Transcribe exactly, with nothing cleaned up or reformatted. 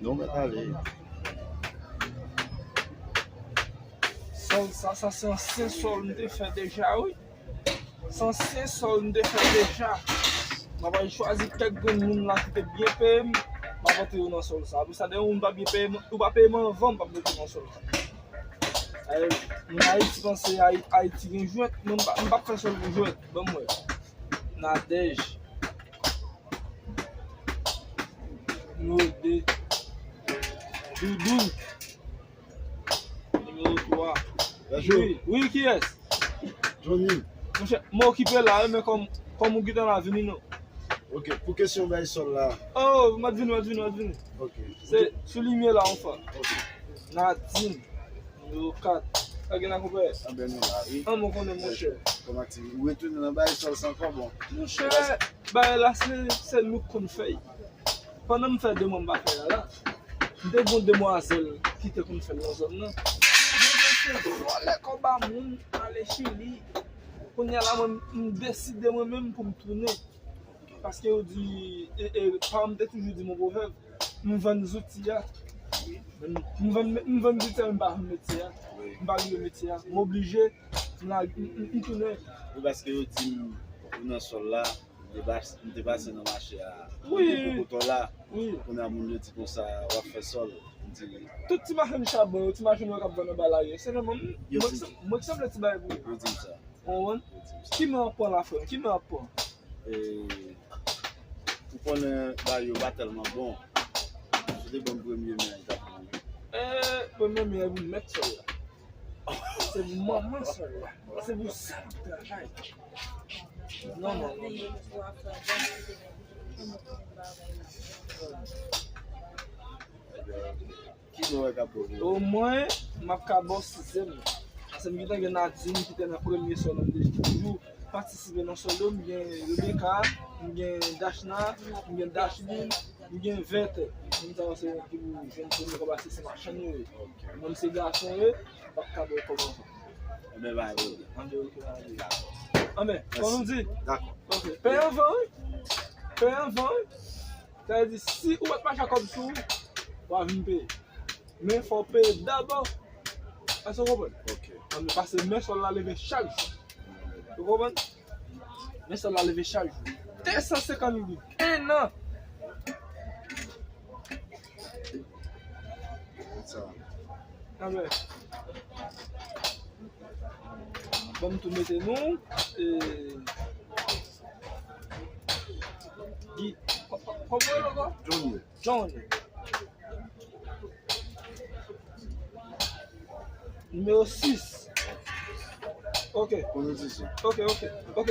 Non, mèt ale. Sòl sa, sa se ansyen sòl m te fè deja, wi. Se ansyen sòl m te fè deja. M ap al chwazi kèk grenn moun la ki te byen peye m, m ap antre yo nan sòl sa. Apre sa, dèyè moun pa byen peye m, ou pa peye m anvan, m p ap mete nan sòl sa. Dayè, moun Ayiti panse Ayi- Ayiti gen jwèt, men m pa- m p ap fè sòl pou jwèt. Ban m wè. Nadège. Nimewo de. Doudou. Nimewo twa. Wi, wi, kiyès? Johnny. Monchè, m okipe la, wi, men kòm, kòm ou gentan la, vini non. Ok, pou kesyon bay sòl la. Oh, m ap vini, m ap vini, m ap vini. Ok. Se sou limyè la, anfan. Ok. Nadine, nimewo kat. Sa gen la, konpè? Anben nou la, wi. An, mwen konnen, monchè. Kòm aktivite. Ou retounen nan bay sòl sa ankò, bon. Monchè, bay la, se, se nou k konn fè. Pandan m fè de mwa m pa fè la la, m te gen yon demwazèl ki te konn fè l nan zòn nan. Mwen se vòlè kòb a moun, ale Chili. Kounye a la, mwen, m deside mwen menm pou m tounen. Paske yo di, e, e, paran m te toujou di m yon pwovèb, m vann zouti a. M vann, m vann zouti a, men m pa vann metye a. M pa rive metye a. M oblije, m la, m, m, m tounen. Wi, paske yo di m, ou nan sòl la, m te pas- m te pase nan mache a. Wi. Ou te poko tò la. Wi. Kounye a moun yo di konsa, w ap fè sòl. M di, Tout ti machann chabon yo, ti machann yo k ap vann anba lari, se nan mwen, Yo mwen, di- ki sa- mwen ki sanble ti bagay pou yo. yo di m sa. Ou konprann? Yo di m sa. Ki men ap pran la, frè m? Ki men ap pran? E, ou konnen bagay yo pa tèlman bon. Si w te ban m premye men an, li t ap bon, wi. E, premye men an, wi, mèt sòl la. Se manman sòl la. Se pou sa m travay. Non, non, non. Ki nou wè k ap bon? Omwen, m ap ka ba w sizèm. Paske m gentan gen Nadine ki te nan premye sòl la, m te toujou patisipe nan sòl yo. M gen Rebecca, m gen Dashna, m gen Dashlin, m gen Vètè. Moun sa yo se moun ki pou jwenn premye kòb la, se machann yo ye. Mwen, m se gason yo, m p ap ka ba w kòb anvan. Anben, pa gen pwoblèm. Anben, ok, anben. Anben, kòm nou di, Dakò. ok, peye anvan, wi. Peye anvan, wi. Sa vle di, si ou pa t mache ak kòb sou ou, w a vin peye. Men fò w peye dabò. Èske w konprann? Ok. Ann pase men sòl la leve chak jou. Ou konprann? Men sòl la leve chak jou. De san senkant goud. En an. Sa. Anben. Bon, m tou mete nou. E, Guy, kò- kò- kòman w rele ankò? Johnny. Johnny. Nimewo sis. Ok. Konnen se sa. Ok, ok, ok.